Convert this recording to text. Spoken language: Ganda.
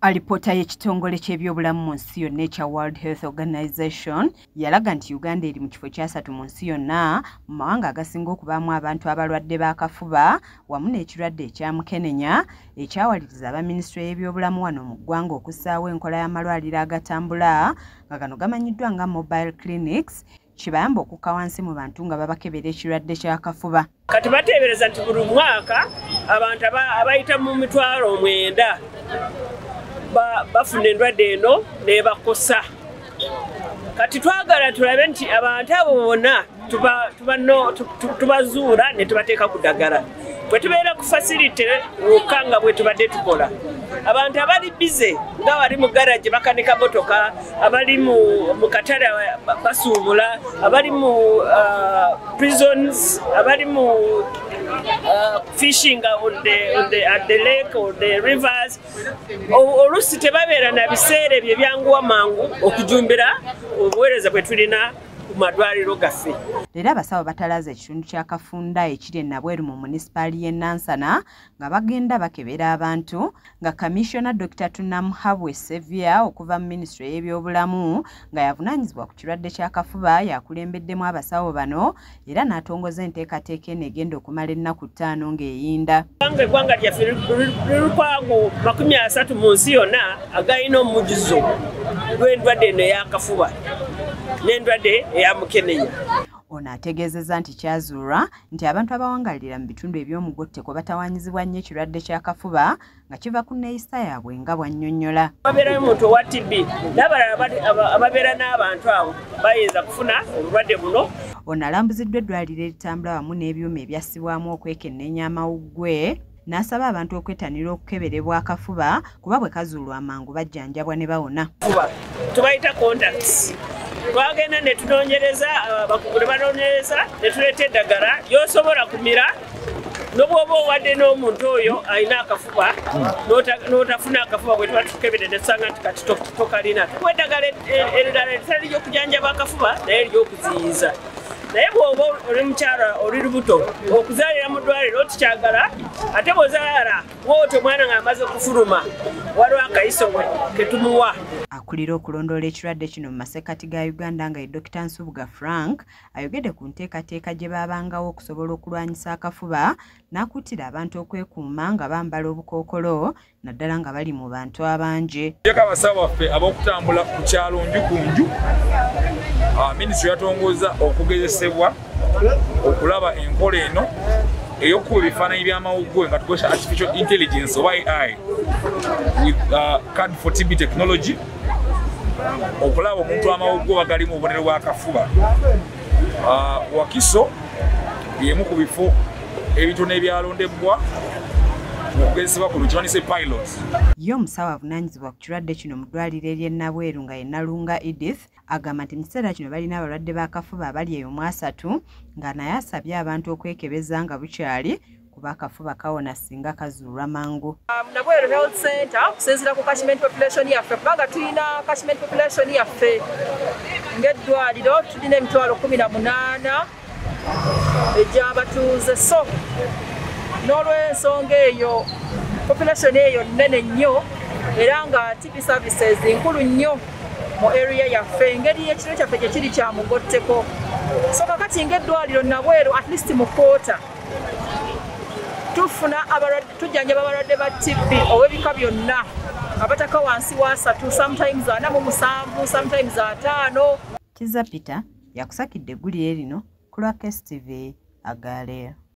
Alipoota y'ekitongole ky'ebyobulamu mu nsi yonna ekya World Health Organization yalaga nti Uganda eri mu kifo kyasatu mu nsi yonna mu mawanga agasinga okubaamu abantu abalwadde b'akafuba wamu n'ekirwadde ekya mukenenya, ekyawaliriza aba minisitule y'ebyobulamu wano mu ggwanga okussaawo enkola y'amalwaliro agatambula nga gano gamanyiddwa nga mobile clinics, kibayamba okukka wansi mu bantu nga babakebera ekirwadde ky'akafuba. Kati bateebereza nti buli mwaka abantu abayita mu 90,000 bafuna endwadde eno nebakosa. Kati twagala tulabe nti abantu abo bonna tubazuula ne tubateeka ku ddagala. Bwe tubeera ku facility wokka nga bwe tubadde tukola, abantu abali bize nga bali mu garage bakanika motoka, abali mu katale basuubula, abali mu prisons, abali mu fishing on the at the lake or the rivers, oluusi tebabeera na biseera ebyo ebyanguwa mangu okujumbira obuweereza bwe tulina ku malwaliro gaffe. Leero abasawo batalaaze ekitundu kya Kafunda ekiri e Nabweru mu munisipaali y'e Nansana nga bagenda bakebera abantu, nga Kamishona Dr. Tunamuhabwe Sevia okuva mu minisitule y'ebyobulamu nga yavunaanyizibwa ku kirwadde ky'akafuba yakulembeddemu abasawo bano era n'atongoza enteekateeka eno egenda okumala ennaku 5 ng'eyinda. Eggwanga lyaffe lirikwago 30 mu nsi yonna agalina omujuzo gw'endwadde eno ey'akafuba n'endwadde eya mukenenya. Ono ategeezezza nti kyazuulwa nti abantu abawangalira mu bitundu eby'omugotteko batawaanyizibwa nnyo ekirwadde ky'akafuba nga kiva ku nneeyisa yaabwe nga bw'annyonnyola. Babeerayo omuntu owa TB n'abalala ababeera n'abantu abo bayinza kufuna obulwadde buno. Ono alambuziddwa eddwaliro eritambula wamu n'ebyuma ebyassibwamu okwekenneenya amawuggwe, n'asaba abantu okwettanira okukeberebwa akafuba kuba bwe kazuulwa amangu bajjanjabwa ne bawona. Tubayita contacts. Twagenda ne tunoonyereza, abakugu ne banoonyereza ne tuleeta eddagala ly'osobola kumira n'obwoba owadde n'omuntu oyo alina akafuba n'otafuna akafuba bwe tuba tukebedde ne tusanga nti kati tokalina. Tukuwa eddagala erirala eritali ly'okujanjaba akafuba naye ery'okuziyiza. Naye bw'oba oli mukyala oli lubuto okuzaalira mu ddwaliro tukyagala, ate bw'ozaala bw'otyo omwana ng'amaze okufuluma waliwo akayiso ke tumuwa. Akulira okulondoola ekirwadde kino mu masekkati ga Uganda nga ye Dr. Nsubuga Frank ayogedde ku nteekateeka gye baabangawo okusobola okulwanyisa akafuba n'akuutira abantu okwekuuma nga bambala obukookolo naddala nga bali mu bantu abangi. Yeka abasawo baffe ab'okutambula ku kyalo nju ku nju, minisitule yatongoza okugezesebwa okulaba enkola eno ey'okukuba ebifaananyi by'amawuggwe nga tukozesa artificial intelligence oba AI with card for TB technology okulaba omuntu amawuggwe oba galimu obubonero bw'akafuba. Wakiso y'emu ku bifo ebitono ebyalondebwa okugezesebwa ku lukiwanise pilot. Ye omusawo avunaanyizibwa ku kirwadde kino mu ddwaliro ery'e Nabweru nga ye Nalunga Edith agamba nti mu kiseera kino balina abalwadde b'akafuba abali eyo mu 3 nga naye asabye abantu okwekebeza nga bukyali kuba akafuba kawona singa kazuulwa mangu. Nabweru Health Center okusinziira ku catchment population yaffe, kubanga tulina catchment population yaffe ng'eddwaliro tulina 18,000 egy'abatuuze, so n'olw'ensonga eyo population eyo nnene nnyo era nga TB services nkulu nnyo mu area yaffe engeri ekiro kyaffe gye kiri kya mugotteko. So kakati ng'eddwaliro Nabweru at least mu quarter tufuna tujjanjaba abalwadde ba TB ow'ebika byonna abataka wansi wa 3, sometimes 47, sometimes 5. Kizza Peter yakusakidde eggulire lino ku lwa KSTV agaleero.